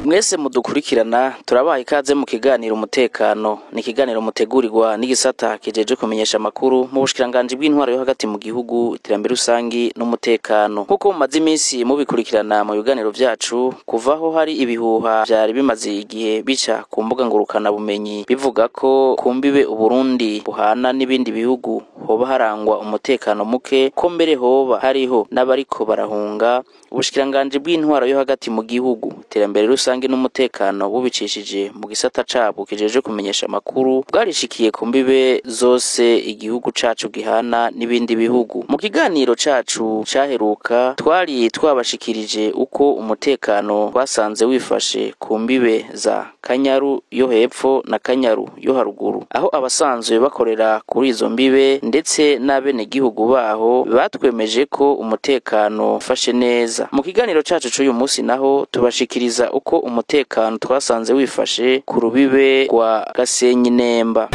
Mwese mudukurikirana, turabaha ikaze mu kiganiro Umutekano. Ni ikiganiro mutegurirwa n'igisata kijeje kumenyesha amakuru mu bushikiranganji bw'intwaro yo hagati mu gihugu, iterambere rusangi n'umutekano. Nk'uko mumaze iminsi mubikurikirana mu biganiro vyacu, kuvaho hari ibihuha vyari bimaze igihe bica ku mbuga ngurukana bumenyi bivuga ko ku mbibe Uburundi buhana n'ibindi bihugu hoba harangwa umutekano muke, ko mbere hoba hariho n'abariko barahunga, ubushikiranganji bw'intwaro yo hagati mu gihugu, iterambere rusangi n'umutekano, bubicishije mu gisata cabo kijeje kumenyesha amakuru, bwarishikiye ku mbibe zose igihugu cacu gihana n'ibindi bihugu. Mu kiganiro cacu caheruka twari twabashikirije uko umutekano twasanze wifashe ku mbibe za Kanyaru yo hepfo na Kanyaru yo haruguru, aho abasanzwe bakorera kuri izo mbibe ndetse n'abenegihugu baho batwemeje ko umutekano ufashe neza. Mu kiganiro cacu c'uyu musi naho tubashikiriza uko umutekano twasanze wifashe ku rubibe rwa Gasenyi Nemba.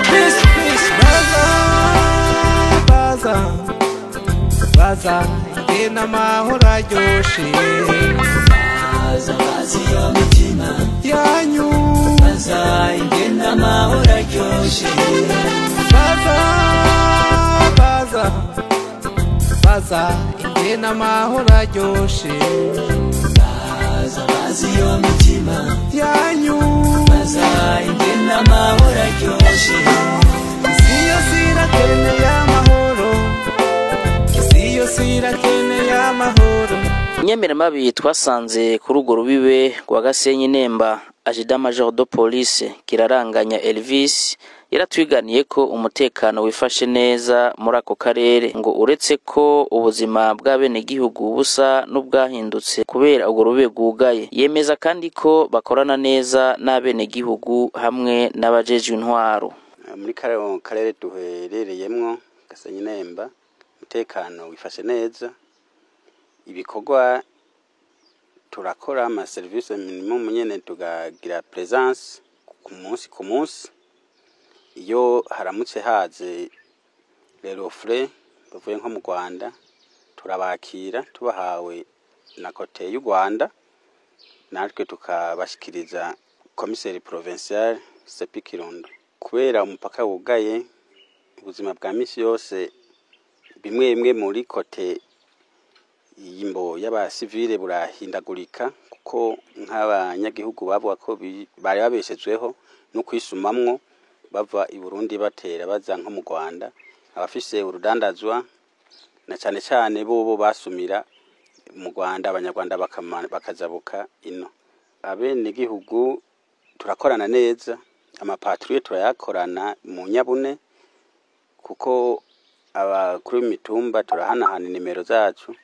Peace, peace, baza, baza, baza, ingene amahoro aryoshe. Baza bazi iyo mitima yanyu. Baza ingene amahoro aryoshe. Baza, baza, baza, ingene amahoro aryoshe. Baza bazi iyo mitima yanyu. Baza ingene amahoro aryoshe. Isi yose irakeneye amahoro, isi yose irakeneye amahoro. Inyemeramabi twasanze kuri urwo rubibe rwa Gasenyi Nemba, Adjudant Major de Police Kiraranganya Elvis, yaratwiganiye ko umutekano wifashe neza muri ako karere, ngo uretse ko ubuzima bw'abenegihugu busa n'ubwahindutse kubera urwo rubibe rwugaye. Yemeza kandi ko bakorana neza n'abenegihugu hamwe n'abajejwe intwaro. Muri kano karere duherereyemwo, Gasenyi Nemba, umutekano wifashe neza. Ibikorwa turakora, ama service minimum nyene, tukagira presence ku munsi ku munsi. Iyo haramutse haze les bavuye nko mu Rwanda, turabakira tubahawe na côté y'u Rwanda, natwe tukabashikiriza commissaire provincial CP Kirundo. Kubera umupaka wugaye, ubuzima bwa misi yose bimwe bimwe muri côté y'imbo y'abasivile burahindagurika, kuko nk'abanyagihugu bavuga ko bari babeshejweho no kwisumamwo bava i Burundi batera baza nko mu Rwanda, abafise urudandazwa na cane cane bobo basumira mu Rwanda, abanyarwanda bakazabuka ino. Abenegihugu turakorana neza, amapatrouille turayakorana mu nyabune, kuko abakuru b'imitumba turahanahana inimero zacu.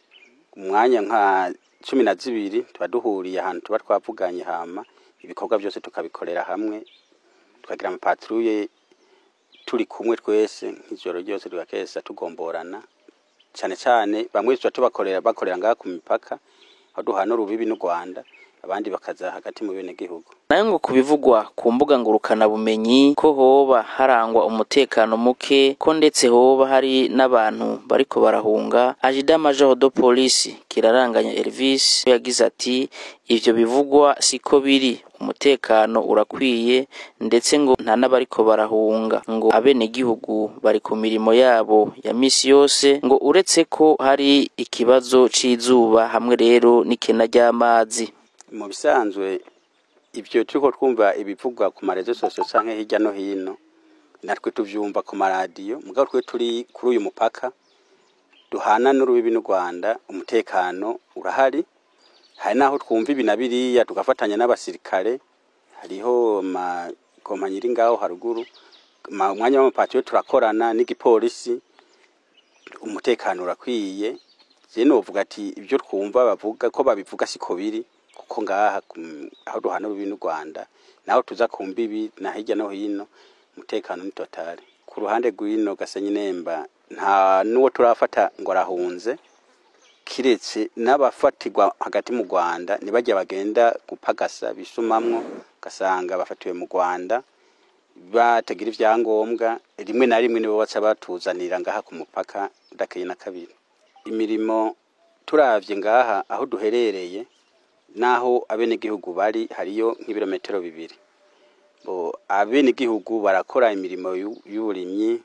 Umwanya nka 12 tuba duhuriye ahantu tuba twavuganye, hama ibikorwa byose tukabikorera hamwe, tukagira amapatrouille turi kumwe twese nk'ijoro ryose, tugakesa tugomborana. Cane cane bamwe tuba tubakorera, bakorera ngaha ku mipaka aho duhana urubibi n'u Rwanda, abandi bakaza hagati mu benegihugu. Nayo ngo ku bivugwa ku mbuga ngurukanabumenyi ko hoba harangwa umutekano muke, ko ndetse hoba hari n'abantu bariko barahunga, Adjudant Major de Police Kiraranganya Elvis yagize ati: "Ivyo bivugwa siko biri, umutekano urakwiye, ndetse ngo nta n'abariko barahunga, ngo abenegihugu bari ku mirimo yabo ya misi yose, ngo uretse ko hari ikibazo c'izuba hamwe rero n'ikena ry'amazi." Mu bisanzwe ibyo turiko twumva ibivugwa ku maréseaux sociaux canke hirya no hino, natwe tuvyumva ku maradiyo, mugabo twe turi kuri uyu mupaka duhana n'urubibi n'u Rwanda, umutekano urahari. Hari naho twumva ibi na biriya, tugafatanya n'abasirikare. Hariho amakompanyi iri ngaho haruguru, umwanya w'amapatrouille turakorana n'igipolisi, umutekano urakwiye. Je novuga ati ibyo twumva bavuga ko babivuga siko biri, kuko ngaha aho duhana urubibi n'u Rwanda, naho tuza ku mbibi na hirya no hino, umutekano ni total. Ku ruhande rw'ino Gasenyi Nemba nta n'uwo turafata ngo arahunze, kiretse n'abafatirwa hagati mu Rwanda, ntibajya bagenda gupagasa bisumamwo, ugasanga bafatiwe mu Rwanda batagira ivyangombwa. Rimwe na rimwe nibo baca batuzanira ngaha ku mupaka udakeye na kabiri. Imirimo turavye ngaha aho duherereye Naho abenegihugu bari hariyo nk'ibirometero 2. Bo abenegihugu barakora imirimo y'uburimyi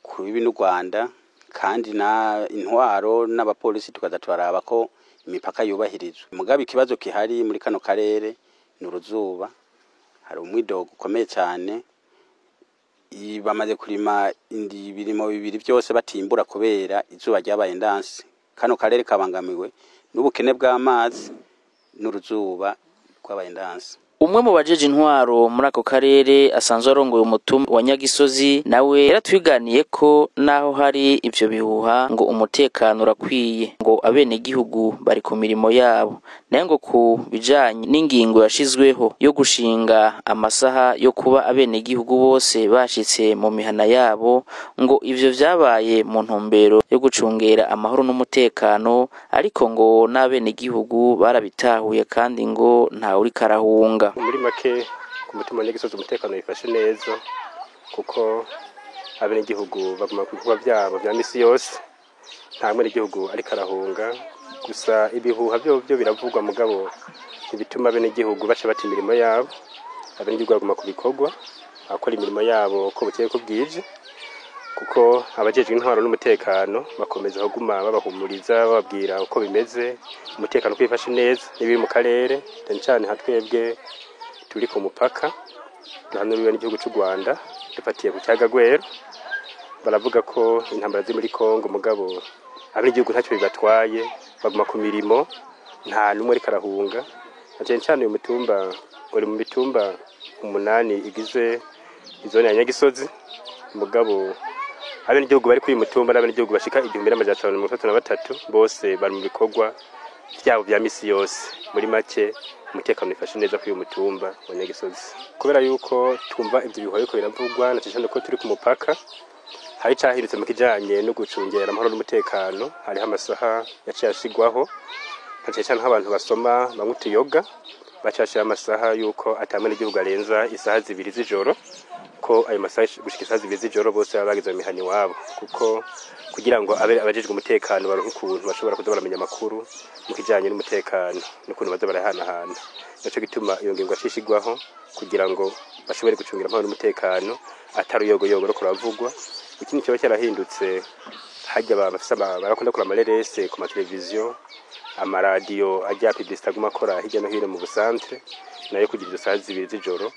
ku bibi n'u Rwanda, kandi na intwaro n'abapolisi tukaza turaraba ko imipaka yubahirizwa. Mugabe ikibazo kihari muri kano karere ni uruzuba, hari umwidogo ukomeye cyane. Bamaze kurima ibirimo 2 byose batimbura kubera izuba ryabaye ndansi. Kano karere kabangamiwe n'ubukene bw'amazi n'uruzuba rwabaye ndansi. Umwe mu bajeje intwaro muri ako karere asanzwe arongoye umutumba wa Nyagisozi nawe yaratwiganiye ko naho hari ivyo bihuha ngo umutekano urakwiye, ngo abenegihugu bari ku mirimo yabo. Nayo ngo ku bijanye n'ingingo yashizweho yo gushinga amasaha yo kuba abenegihugu bose bashitse mu mihana yabo, ngo ivyo vyabaye mu ntumbero yo gucungera amahoro n'umutekano, ariko ngo n'abenegihugu barabitahuye kandi ngo nta uriko arahunga. Muri make ku mutumba wa Nyagisozi umutekano wifashe neza, kuko abenegihugu baguma ku bikorwa byabo bya misi yose, nta mwenegihugu ariko arahunga. Gusa ibihuha byo biravugwa, mugabo ntibituma abenegihugu baca bata imirimo yabo. Abenegihugu baguma ku bikorwa, bakora imirimo yabo uko bukeye ko bwije, kuko abajejwe intwaro n'umutekano bakomeza kuguma babahumuriza, bababwira uko bimeze, umutekano uko wifashe neza n'ibiri mu karere, cyane cyane nka twebwe turi ku mupaka duhanuriwe n'igihugu cy'u Rwanda, dufatiye ku Kiyaga Rweru. Baravuga ko intambara ziri muri Kongo, mugabo abenegihugu ntacyo bibatwaye, baguma ku mirimo, nta n'umwe ariko arahunga. Na cyane cyane uyu mutumba uri mu mitumba 8 igize izone ya Nyagisozi, mugabo abenegihugu bari kuri uyu mutumba n'abenegihugu bashika 1533 bose bari mu bikorwa vyabo vya misi yose. Muri make umutekano wifashe neza kuri uyu mutumba wa Nyagisozi. Kubera yuko twumva ivyo bihuha biriko biravugwa, na cane cane ko turi ku mupaka, hari cahindutse mu kijanye no gucungera amahoro n'umutekano. Hariho amasaha yaciye ashigwaho, na cane cane nk'abantu basoma banywa utuyoga, baciye bashira amasaha yuko ata mwenegihugu arenza isaha 2 z'ijoro, ko ayo masaha gushika isaha 2 z'ijoro bose baba bageze mu mihana iwabo, kuko kugira ngo abajejwe umutekano baronke ukuntu bashobora kuza baramenya amakuru mu kijanye n'umutekano n'ukuntu baza barahanahana. Nico gituma iyo ngingo yacishigwaho kugira ngo bashobore gucungira amahoro n'umutekano, atari uyogoyogo ruko ruravugwa. Ikindi kiba cyarahindutse, harya bafise barakunda kora amarerese ku mateleviziyo, amaradiyo ajya publicité aguma akora hirya no hino mu busantre, nayo kugira izo saha 2 z'ijoro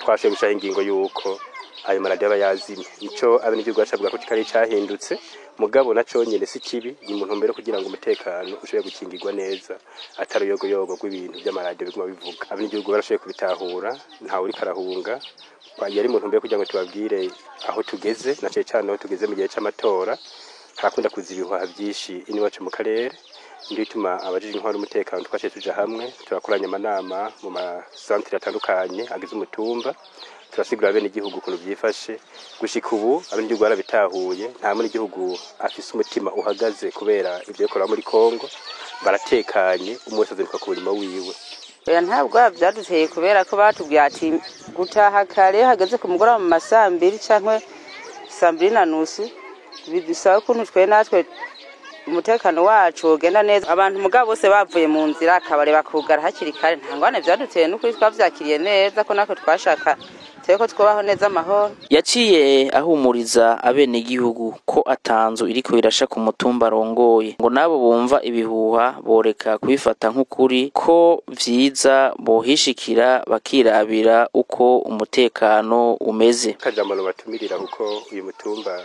twashoboye gushiraho ingingo yuko ayo maradiyo aba yazimye. Nico abenegihugu bacavuga ko kari cahindutse, mugabo naco nyene si kibi, ni mu ntumbero kugira ngo umutekano ushobore gukingirwa neza, atari uyogoyogo rw'ibintu vy'amaradiyo biguma bivuga. Abenegihugu barashoboye kubitahura, ntawe uriko arahunga. Yari mu ntumbero kugira ngo tubabwire aho tugeze, na cane cane aho tugeze mu gihe c'amatora. Harakunda kuza ibihuha vyinshi iwacu mu karere, nico gituma abajejwe intwaro n'umutekano twaciye tuja hamwe, turakoranya amanama mu masantere atandukanye agize umutumba, turasigura abenegihugu ukuntu vyifashe. Gushika ubu abenegihugu barabitahuye, nta mwenegihugu afise umutima uhagaze kubera ivyo bikorera muri Kongo, baratekanye, umwe wese azinduka ku murimo wiwe. Oya, ntabwo vyaduteye, kubera ko batubwiye ati gutaha kare hageze ku mugoroba mu masaha 2 canke 2:30, bidusaba ukuntu twe natwe umutekano wacu ugenda neza. Abantu mugabo bose bavuye mu nzira, akabare bakugara hakiri kare, nta ngwane vyaduteye, n'ukuri twavyakiriye neza, ko natwe twashaka twe ko twubaho neza amahoro. Yaciye ahumuriza abenegihugu ko atanzu iriko irasha ku mutumba arongoye, ngo nabo bumva ibihuha boreka kubifata nk'ukuri, ko vyiza bohishikira bakirabira uko umutekano umeze. Akajambo batumirira, kuko uyu mutumba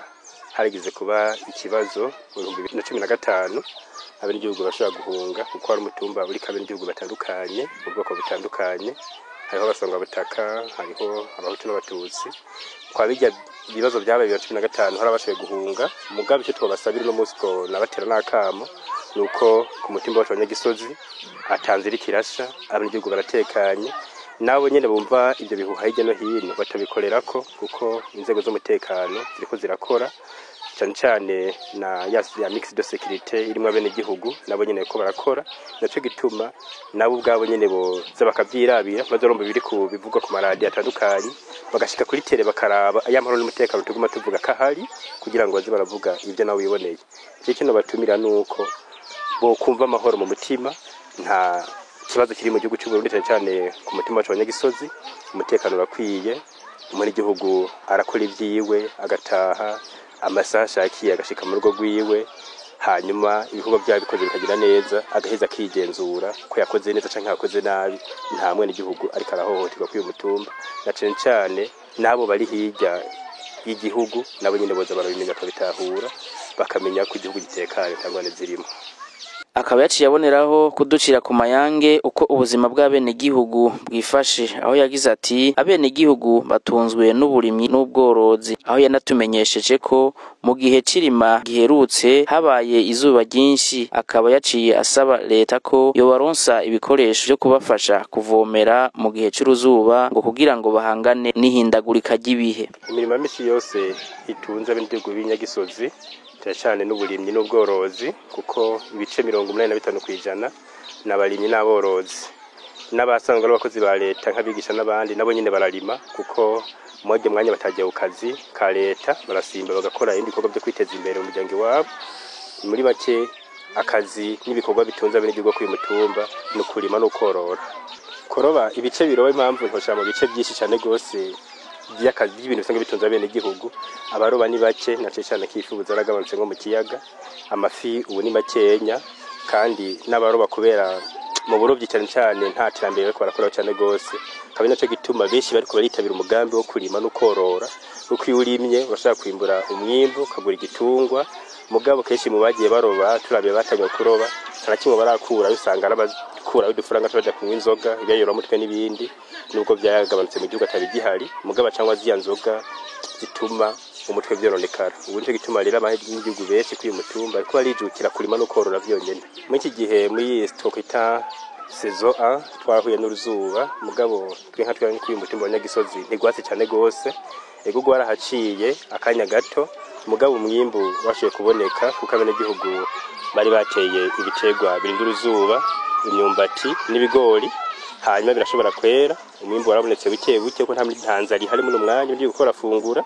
harigeze kuba ikibazo mu 2015, abenegihugu bashobora guhunga, kuko hari umutumba uriko abenegihugu batandukanye mu bwoko butandukanye, hariho abasangwabutaka, hariho abahutu n'abatutsi. Kwa bijya ibibazo vyabaye 2015 hari abashoboye guhunga. Mugabe icyo twabasabira uno munsi ko nabatera n'akamo, nuko ku mutumba wacu wa Nyagisozi atanze iriko irasha, abenegihugu baratekanye, nabo nyene bumva ivyo bihuha hirya no hino batabikorerako, kuko inzego z'umutekano ziriko zirakora, cyane cyane na ya mix de sécurité irimo abenegihugu, nabo nyene ko barakora. Naco gituma nabo ubwabo nyene boza bakavyirabira, maze urumva biri ku bivugwa ku maradiyo atandukanye, bagashika kuri tele bakaraba aya mahoro n'umutekano tuguma tuvuga ko ahari, kugira ngo baze baravuga ivyo nawe wiboneye. Ico kino batumira nuko bokumva amahoro mu mutima, Nta kibazo kiri mu gihugu cy'u Burundi, cyane cyane ku mutima wacu wa Nyagisozi. Umutekano urakwiye, umunyagihugu arakora ibyiwe, agataha amasaha ashakiye, agashika mu rugo rwiwe, hanyuma ibikorwa byabo bikoze bikagira neza, agaheza akigenzura ko yakoze neza canke yakoze nabi. Nta mwene igihugu ariko arahohoterwa kuri uyu mutumba, na cane cane n'abo bari hirya y'igihugu nabo nyene boza barabimenya, bakabitahura, bakamenya ko igihugu gitekanye, nta ngorane zirimo. Akaba yaciye aboneraho kuducira ku mayange uko ubuzima bw'abenegihugu bwifashe, aho yagize ati: "Abenegihugu batunzwe n'uburimyi n'ubworozi", aho yanatumenyesheje ko mu gihe c'irima giherutse habaye izuba ryinshi, akaba yaciye asaba leta ko yobaronsa ibikoresho vyo kubafasha kuvomera mu gihe c'uruzuba, ngo kugira ngo bahangane n'ihindagurika ry'ibihe. Imirimo ya misi yose itunze abenegihugu b'Inyagisozi cyane cyane n'uburimyi n'ubworozi, kuko ibice 85% ni abarimyi n'aborozi. N'abasanzwe ari abakozi ba leta nk'abigisha n'abandi, nabo nyine bararima, kuko muri uwo mwanya batagiye ku kazi ka leta barasimba bagakora ibindi bikorwa byo kwiteza imbere mu muryango iwabo. Muri make, akazi n'ibikorwa bitunze abenegihugu kuri uyu mutumba ni ukurima n'ukorora. Kuroba, ibice biroba, impamvu ntoshira mu bice byinshi cyane rwose by'akazi by'ibintu usanga bitunze abenegihugu, abaroba ni bake, na cyane cyane ko ifi ubu zaragabanutse nko mu kiyaga, amafi ubu ni makenya, kandi n'abaroba kubera mu burobyi cyane cyane nta terambere bariko barakora cyane rwose, akaba ari naco gituma benshi bariko baritabira umugambi wo kurima no korora, kuko iyo urimye urashobora kwimbura umwimbu, ukagura igitungwa. Mugabo kenshi mu bagiye baroba, turabiye batangiye kuroba, nta na kimwe barakura, usanga ari abakurayo udufaranga tubaja kunywa inzoga, ibiyayuramutwe n'ibindi, nubwo byagabanutse mu gihugu atari gihari, mugabo cyangwa ziya nzoga zituma umutwe vyononekara. Ubu nico gituma rero abanyagihugu benshi kuri uyu mutumba bariko barijukira kurima no korora vyonyene. Muri iki gihe, muri iyi twokwita saison A, twahuye n'uruzuba, mugabo twe nka twe kuri uyu mutumba wa Nyagisozi ntigwatse cane gose. Ego, gwarahaciye akanya gato, mugabo umwimbu washoboye kuboneka kuko abenegihugu bari bateye ibiterwa birinda uruzuba, imyumbati n'ibigori, hanyuma birashobora kwera, umwimbu warabonetse buke buke, kuko nta nzara ihari muri umwanya ugiye gukora fungura.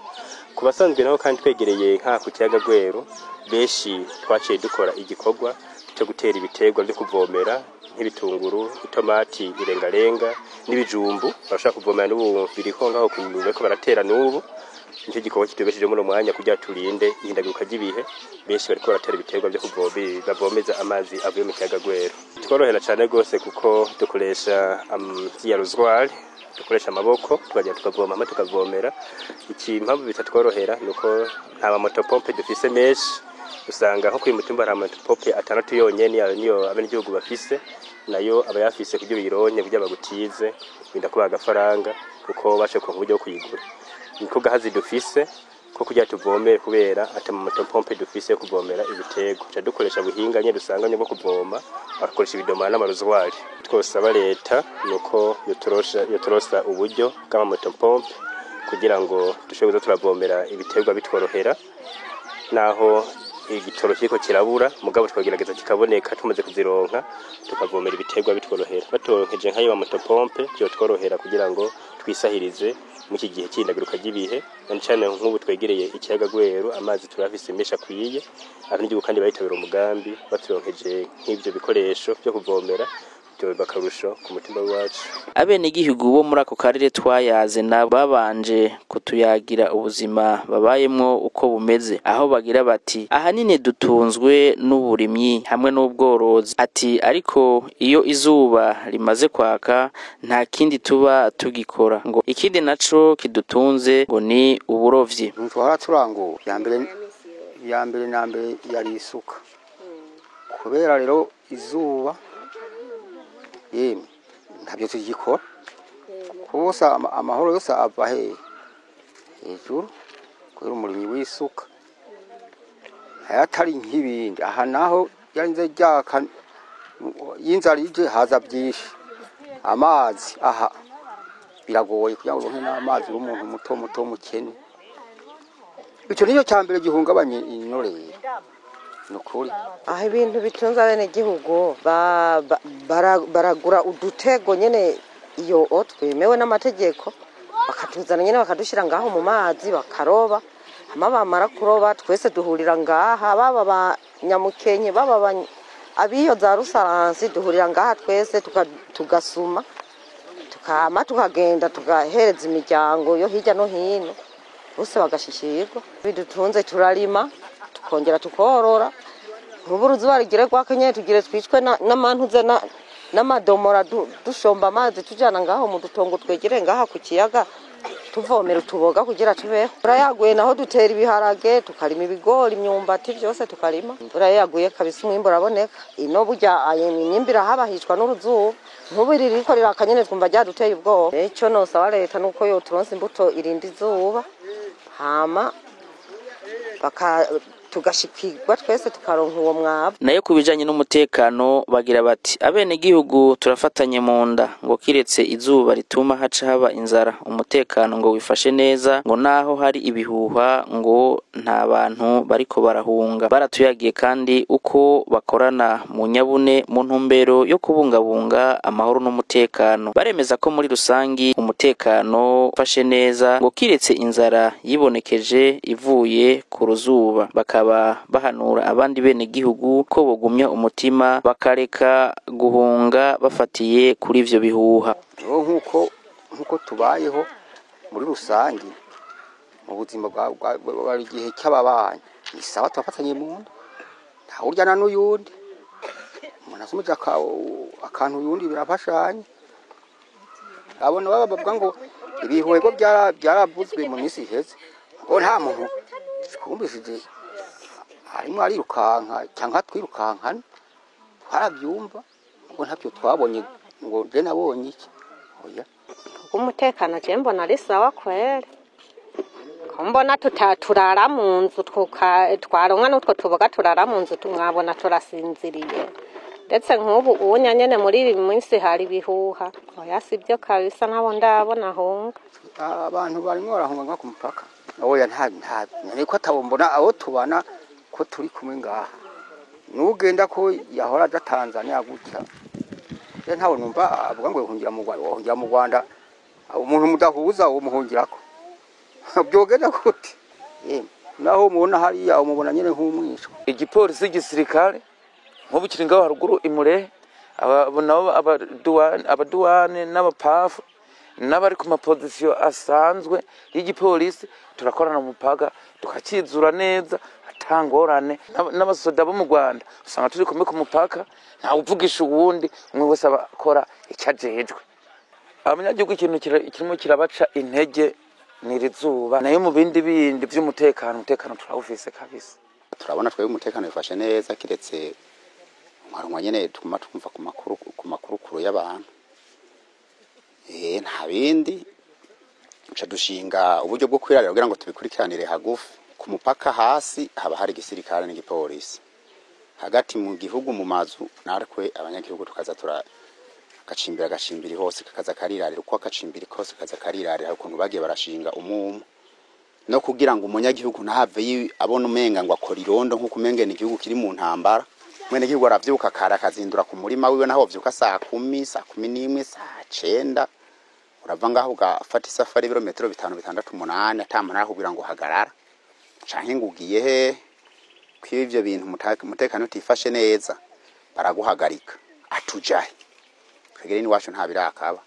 Ku basanzwe nabo kandi twegereye nka ku kiyaga Rweru, benshi twaciye dukora igikorwa cyo gutera ibiterwa byo kuvomera nk'ibitunguru, itomati, irengarenga n'ibijumbu, barashobora kuvomera. N'ubu biriho ngaho ku bariko baratera n'ubu. Nicyo gikorwa kitubesheje muri umwanya kugira turinde ihindagurika ry'ibihe. Benshi bariko baratera ibiterwa byo bavomeza amazi avuye mu kiyaga Rweru. Tworohera cyane rwose kuko dukoresha ziriya rozwari, dukoresha amaboko, tukagenda tukavoma hama tukavomera. Iki impamvu bitatworohera nuko nta ma motopompe dufise menshi. Usanga nko kuri mutumba hari amotopompe 6 yonyene, niyo abenegihugu bafise, nayo aba yafise kugira uyironke, kugira bagutize binda kubaha agafaranga, kuko bashoboye kuronka uburyo bwo kuyigura. Niko gahazi dufise ko kugira tuvomere, kubera ata motopompe dufise yo kuvomera ibiterwa. Tuca dukoresha buhinga nyene dusanganye bwo kuvoma, bagakoresha ibidomora n'amarozwari. Twosaba leta nuko yotorosa uburyo bw'amamotopompe kugira ngo dushobore kuza turavomera ibiterwa bitworohera, naho igitoro kiriko kirabura, mugabo twagerageza kikaboneka, tumaze kuzironka tukavomera ibiterwa bitworohera. Baturonkeje nk'ayo mamotopompe vyotworohera kugira ngo twisahirize mu iki gihe c'ihindagurika ry'ibihe, na cane nk'ubu twegereye ikiyaga Rweru, amazi turafise menshi akwiye. Abenegihugu kandi baritabira umugambi, baturonkeje nk'ivyo bikoresho vyo kuvomera vyoba akarusho ku mutumba w'iwacu. Abenegihugu bo muri ako karere twayaze na babanje kutuyagira ubuzima babayemwo uko bumeze, aho bagira bati: "Ahanini dutunzwe n'uburimyi hamwe n'ubworozi", ati: "Ariko iyo izuba rimaze kwaka nta kindi tuba tugikora", ngo ikindi naco kidutunze ngo ni uburovyi. Twahora turangura ya mbere na mbere yari isuka, kubera rero izuba, yemwe ntabyo tugikora kuko amahoro yose ava hehe? Hejuru, kubera umurimyi w'isuka ayatari nk'ibindi. Aha naho yarinze ryaka y'inzara ije, haza byinshi amazi. Aha biragoye kugira ngo uronke n'amazi uri umuntu muto muto mukene. Icyo nicyo cya mbere gihungabanya inorero, ni ukuri. Aho ibintu bitunze abenegihugu, baragura udutego nyene iyo twemewe n'amategeko, bakatuzana nyene bakadushyira ngaho mu mazi, bakaroba. Hama bamara kuroba, twese duhurira ngaha, baba abanyamukenke, baba Abiyo za Rusaransi duhurira ngaha twese, tugasuma, tukama, tukagenda tugahereza imiryango yo hirya no hino, bose bagashishirwa. Bidutunze, turarima, tukongera tukorora. Nk'ubu uruzuba rigire rwake nyene, tugire twicwe n'amantuze n'amadomora, dushomba amazi tujana ngaho mu dutongo twegereye ngaha ku kiyaga, tuvomera utuboga kugira tubeho. Imvura yaguye naho dutera ibiharage, tukarima ibigori, imyumbati, byose tukarima. Imvura yaguye kabisa umwimbu uraboneka. Ino burya ayo imyimbu irahaba, hicwa n'uruzuba. Nk'ubu iri ririko riraka nyene, twumva ryaduteye ubwoba. Ico nosaba leta nuko yoturonsa imbuto irinda izuba, hama baka tugashikirwa twese, tukaronka uwo mwavu. Nayo ku bijanye n'umutekano bagira bati: abenegihugu turafatanye mu nda, ngo kiretse izuba rituma haca haba inzara, umutekano ngo wifashe neza, ngo naho hari ibihuha ngo nta bantu bariko barahunga. Baratuyagiye kandi uko bakorana mu nyabune mu ntumbero yo kubungabunga amahoro n'umutekano. Baremeza ko muri rusangi umutekano ufashe neza, ngo kiretse inzara yibonekeje ivuye ku ruzuba. Bakaba bahanura abandi bene gihugu ko bogumya umutima, bakareka guhunga bafatiye kuri ivyo bihuha. Rero nk'uko tubayeho muri rusange mu buzima bwa igihe cy'ababanyi, ni sawa, turafatanye mu nda, ntawe uryana n'uyundi. Umuntu asumije akantu uyundi, birafashanya. Abona baba bavuga ngo ibihuhego byaravuzwe mu minsi iheze, ngo nta muntu twumvishije harimo arirukanka cyangwa twirukankana. Twarabyumva ngo ntabyo twabonye, ngo je nabonye iki, oya. Umutekano je mbona ari sawa kweri, ko mbona turara mu nzu, twaronka n'utwo tuboga, turara mu nzu, mwabona turasinziriye. Ndetse nk'ubu ubunya nyene muri iyi minsi hari ibihuha, oya, sibyo kabisa, nabo ndabona hunga. Abantu barimo barahunga nka ku mupaka, oya, nta niko atabombona abo tubana ko turi kumwe ngaha. Nugenda ko yahora aja Tanzania gutya, je ntawe numva avuga ngo yohungira mu Rwanda. Wohungira mu Rwanda umuntu mudahuza, uwo muhungirako byogenda gute? Yemwe, naho mubona hariya, umubona nyene nk'umwisha. Igipolisi, igisirikare, nk'ubu kiri ngaho haruguru imurehe, aba nabo abaduwane n'abapafu n'abari ku mapozisiyo asanzwe y'igipolisi, turakorana mu mupaka, tukakizura neza ata ngorane. N'abasoda bo mu Rwanda usanga turi kumwe ku mupaka, ntawe uvugisha uwundi, umwe wese aba akora icyo ajejwe. Abanyagihugu ikintu kirimo kirabaca intege ni iri zuba, nayo mu bindi bindi by'umutekano, umutekano turawufise kabisa. Turabona twebwe umutekano wifashe neza, kiretse nkarumwa nyene tuguma twumva ku makurukuru y'abantu. Nta bindi, duca dushinga uburyo bwo kwirarira kugira ngo tubikurikiranire hagufi. Ku mupaka hasi haba hari igisirikare n'igipolisi, hagati mu gihugu mu mazu natwe abanyagihugu tukaza tura agacimbira agacimbiri hose kakaza karirarira, uko agacimbiri kose kaza karirarira ukuntu bagiye barashinga umumu, no kugira ngo umunyagihugu ntahave abona umenga ngo akora irondo nk'uko umenga ni igihugu kiri mu ntambara. Umwenegihugu aravyuka kare akazindura ku murima wiwe, naho wovyuka 10:00, 11:00, 9:00, urava ngaho ugafata isafari ibirometero 5, 6, 8, ata muntu arakubwira ngo hagarara canke ngo ugiye hehe. Ko ivyo bintu umutekano utifashe neza baraguhagarika, atujahe. Twegere n'iwacu nta birakaba,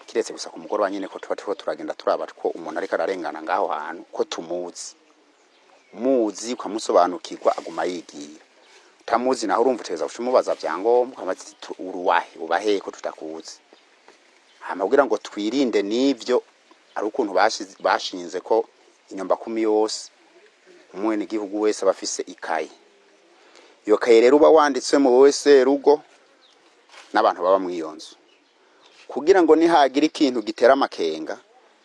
kiretse gusa ku mugoroba nyene ko tuba turiko turagenda turaba ko umuntu ariko ararengana ngaho hantu ko tumuzi, muzi ukamusobanukirwa aguma yigira. Utamuzi naho urumva utegereza guca umubaza vyangombwa, ukamubaza uti uruwahe, ubahehe ko tutakuzi. Hama kugira ngo twirinde n'ivyo, ari ukuntu bashinze ko inyumba kumi yose umwenegihugu wese aba afise ikaye. Iyo kaye rero uba wanditsemo wowe serugo n'abantu baba mw'iyo nzu, kugira ngo nihagira ikintu gitera amakenga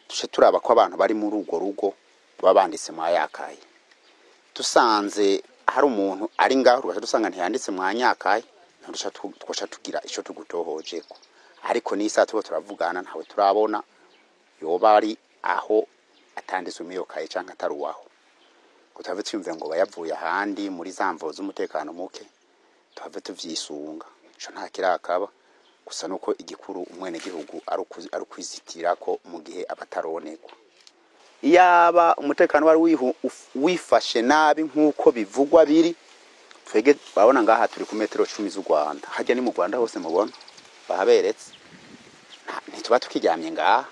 duce turaba ko abantu bari muri urwo rugo baba banditse mwa ya kaye. Dusanze hari umuntu ari ngaho, tugaca dusanga ntiyanditse mwa nyakaye, tugaca tugira ico tugutohojeko. Ariko n'isaha turiko turavugana ntawe turabona yoba ari aho atanditswe muri iyo kaye canke atari uwaho, ngo tuhave twiyumvira ngo bayavuye ahandi muri za mvo z'umutekano muke, tuhave tuvyisunga. Ico nta kirakaba, gusa nuko igikuru umwenegihugu ari ukwizitira ko mu gihe aba ataronegwa. Iyaba umutekano wari wifashe nabi nk'uko bivugwa biri, Twege babona ngaha turi ku metero 10 z'u Rwanda, hajya ni mu Rwanda hose mubona bahaberetse. Ntituba tukiryamye ngaha,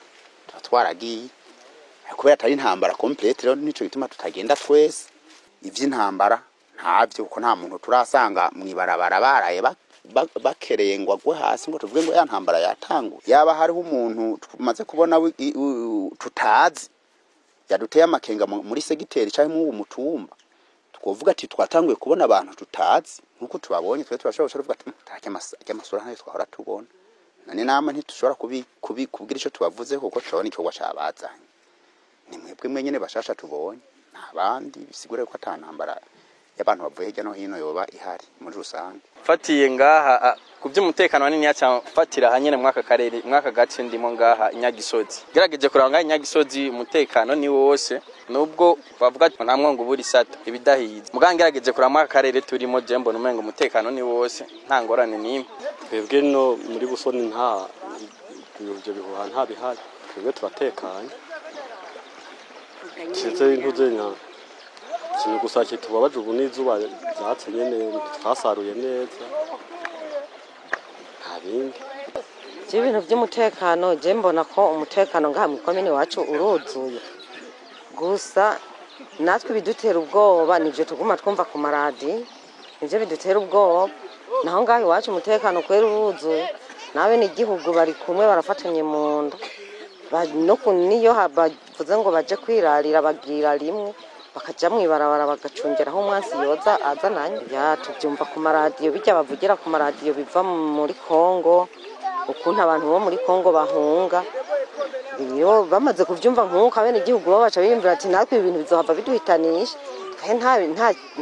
tuba twaragiye kubera atari intambara complète. Rero nico gituma tutagenda twese. Ivy'intambara ntavyo, kuko nta muntu turasanga mwibarabara baraye bakereye ngo agwe hasi ngo tuvuge ngo ya ntambara yatanguye. Yaba hariho umuntu tumaze kubona tutazi yaduteye amakenga muri segiteri canke mu mutumba, twovuga ati twatanguye kubona abantu tutazi nkuko tubabonye. Twe turashobora kuvuga ati tarya amasura ntayo twahora tubona. None nama ntitushobora kubwira ico tubavuze, kuko turabona igikorwa cabazanye. Ni mwebwe mwenyene bashasha tubonye, nta bandi. Bisigure ko ata ntambara y'abantu bavuye hirya no hino yoba ihari muri rusange. Fatiye ngaha ku by'umutekano hanini yaca fatira hanyene mwaka karere, mwaka gace ndimo ngaha Inyagisozi. Gerageje kuraba ngaha Inyagisozi, umutekano ni wose, nubwo bavuga ati nta mwongo ubura isato ibidahize. Muganga gerageje kuraba mwaka karere turimo, je mbona umengo umutekano ni wose, nta ngorane n'imwe. Twebwe no muri Busoni nta ibyo bihuha, nta bihari, twebwe turatekanye. Kiretse intuze nka ikintu gusa kitubabaje ubu n'izuba ryatse nyene, ntitwasaruye neza, nta bindi. Je ibintu by'umutekano, je mbona ko umutekano ngaha mu komine wacu uruzuye. Gusa natwe bidutera ubwoba nivyo tuguma twumva ku maradi, nivyo bidutera ubwoba. Naho ngaha iwacu umutekano kwera uruzuye, n'abenegihugu bari kumwe, barafatanye mu nda. No niyo bavuze ngo baje kwirarira, bagira rimwe bakaja mw'ibarabara, bagacungera aho umwansi yoza azananye. Ya tuvyumva ku maradiyo, bijya bavugira ku maradiyo biva muri Kongo, ukuntu abantu bo muri Kongo bahunga. Iyo bamaze kuvyumva nk'uko, abenegihugu bo baca biyumvira ati natwe ibi bintu bizohava biduhitanisha. Twe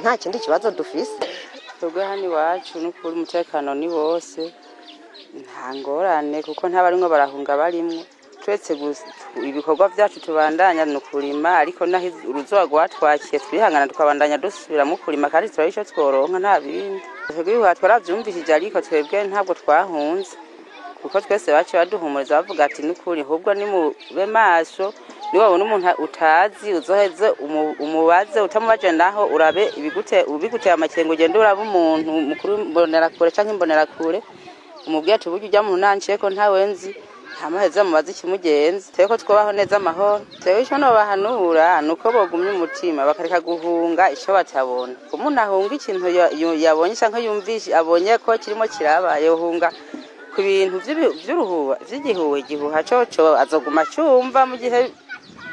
nta kindi kibazo dufise. Twebwe hano iwacu n'ukuri umutekano ni wose, nta ngorane, kuko ntabarimwo barahunga barimwo. Twese gusa ibikorwa byacu tubandanya ni ukurima, ariko naho uruzuba rwatwakiye twihangana tukabandanya dusubiramo kurima, kandi turaba ico tworonka, nta bindi. Twebwe ibihuha twaravyumvishije, ariko twebwe ntabwo twahunze, kuko twese baciye baduhumuriza bavuga ati n'ukuri ahubwo nimube maso, niwabona umuntu utazi uzoheze umubaze, utamubaje naho urabe ibiguteye amakenga, ugende urabe umuntu mukuru imbonerakure canke imbonerakure, umubwire ati burya urya muntu nanciyeko ntawe nzi, amaheza mubaze ikimugenza. Twebwe ko twubaho neza amahoro. Twebwe ico nobahanura nuko bogumya umutima, bakareka guhunga ico batabona. Umuntu ahunga ikintu yabonye canke yumvishe, abonye ko kirimo kiraba, yohunga ku bintu vy'uruhuha, vy'igihuha. Igihuha coco azoguma acumva mu gihe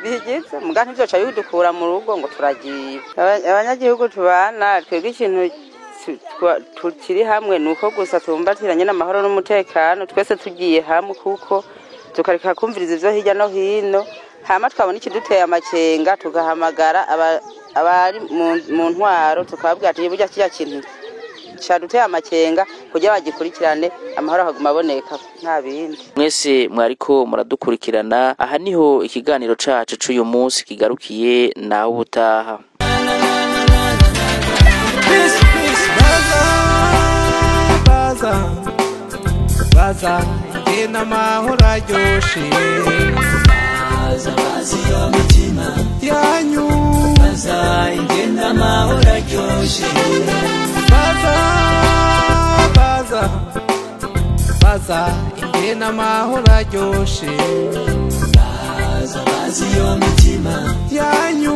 bigize, muga ntivyoca bidukura mu rugo ngo turagiye. Abanyagihugu tubana, twebwe ikintu tukiri hamwe nuko gusa tumbatiranye n'amahoro n'umutekano, twese tugiye hamwe, kuko tukareka kumviriza ivyo hirya no hino. Hama twabona ikiduteye amakenga tugahamagara abari mu ntwaro, tukababwira ati burya kirya kintu caduteye amakenga, kugira bagikurikirane, amahoro akaguma aboneka, nta bindi. Mwese mwariko muradukurikirana, aha niho ikiganiro cacu c'uyu munsi kigarukiye. Nawe ubutaha. Baza, baza, baza ingene amahoro aryoshe. Baza bazi iyo mitima yanyu. Baza ingene amahoro aryoshe. Baza, baza, baza ingene amahoro aryoshe. Baza bazi iyo mitima yanyu.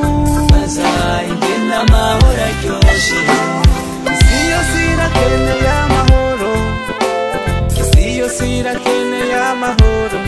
Baza ingene amahoro aryoshe. Isi yose irakeneye amahoro, isi yose irakeneye amahoro.